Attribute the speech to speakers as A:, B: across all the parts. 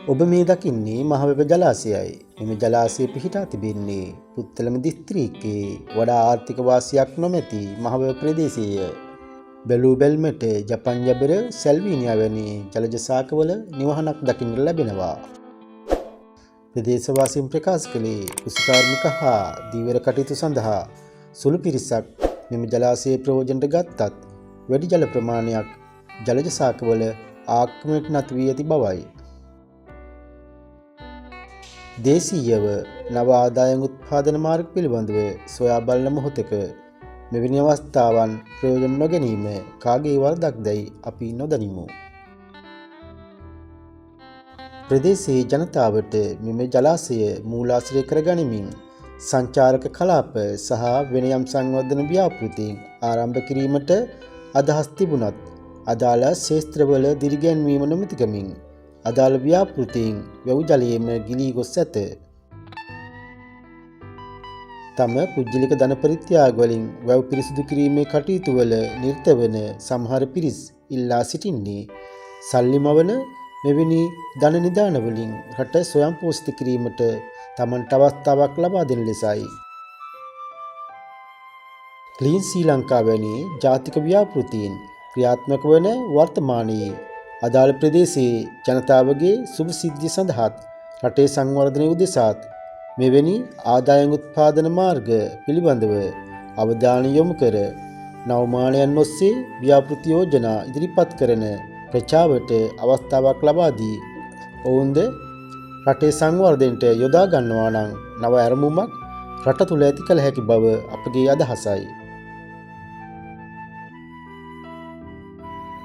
A: ඔබ මේ දකින්නේ මහවැව ජලාශයයි. මෙම ජලාශය පිහිටා තිබෙන්නේ පුත්තලම දිස්ත්‍රික්කයේ වඩා ආර්ථික වාසියක් නොමැති මහවැව ප්‍රදේශයේය. බැලූ බැල්මට ජපන් ජබර සැල්වීනියා වැනි ජලජ ශාකවල නිවහනක් දකින්නට ලැබෙනවා. ප්‍රදේශවාසීන් ප්‍රකාශ කළේ කෘෂිකාර්මික හා ධීවර කටයුතු සඳහා සුළු පිරිසක් මෙම ජලාශයේ ප්‍රයෝජනට ගත්තත් වැඩි ජල ප්‍රමාණයක් ජලජ ශාකවල ආක්‍රමණයට නතු වී ඇති බවයි. දේශීයව නව ආදායම් උත්පාදන මාර්ග පිළිබඳව සොයා බලන මොහොතක මෙවැනි අවස්ථාවන් ප්‍රයෝජන නොගැනීම කාගේ වරදක් දැයි අපි නොදනිමු. ප්‍රදේශයේ ජනතාවට මෙම ජලාශය මූලාශ්‍රය කරගනිමින් සංචාරක කලාප සහ වෙනයම් සංවර්ධන ව්‍යාපෘතීන් ආරම්භ කිරීමට අදහස් තිබුණත් අදාළ ක්ෂේත්‍රවල දිරිගැන්වීම නොමැතිකමින් අදාළ ව්‍යාපෘතීන් වැව් ජලයේම ගිලී ගොස් ඇත. තම පුද්ගලික ධන පරිත්‍යාග වලින් වැව් පිරිසිදු කිරීමේ කටයුතු වල නිරත වන සමහර පිරිස් ඉල්ලා සිටින්නේ සල්ලි මවන මෙවැනි ධන නිදාන වලින් රට ස්වයං පෝෂිත කිරීමට තමන්ට අවස්ථාවක් ලබා දෙන ලෙසයි. ක්ලීන් ශ්‍රී ලංකා වැනි ජාතික ව්‍යාපෘතීන් ක්‍රියාත්මක වන වර්තමානයේ අදාළ ප්‍රදේශයේ ජනතාවගේ සුභ සිද්ධිය සඳහාත් රටේ සංවර්ධනය උදෙසාත් මෙවැනි ආදායම් උත්පාදන මාර්ග පිළිබඳව අවධානය යොමු කර නවමානයන් ඔස්සේ ව්‍යාපෘති යෝජනා ඉදිරිපත් කරන ප්‍රජාවට අවස්ථාවක් ලබා දී ඔවුන්ද රටේ සංවර්ධනයට යොදා ගන්නවා නම් නව ඇරඹුමක් රට තුළ ඇති කළ හැකි බව අපගේ අදහසයි.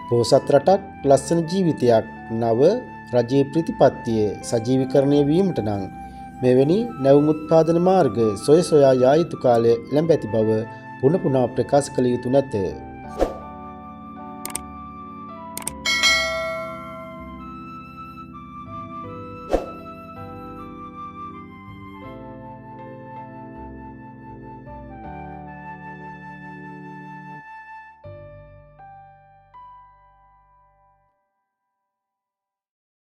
A: පෝසත් රටක්, ලස්සන ජීවිතයක්, නව රජයේ ප්‍රතිපත්තිය සජීවීකරණය වීමට නම් මෙවැනි නැවුම් උත්පාදන මාර්ග සොය සොයා යා යුතු කාලය එළඹ ඇති බව පුන පුනා ප්‍රකාශ කළ යුතු නැත.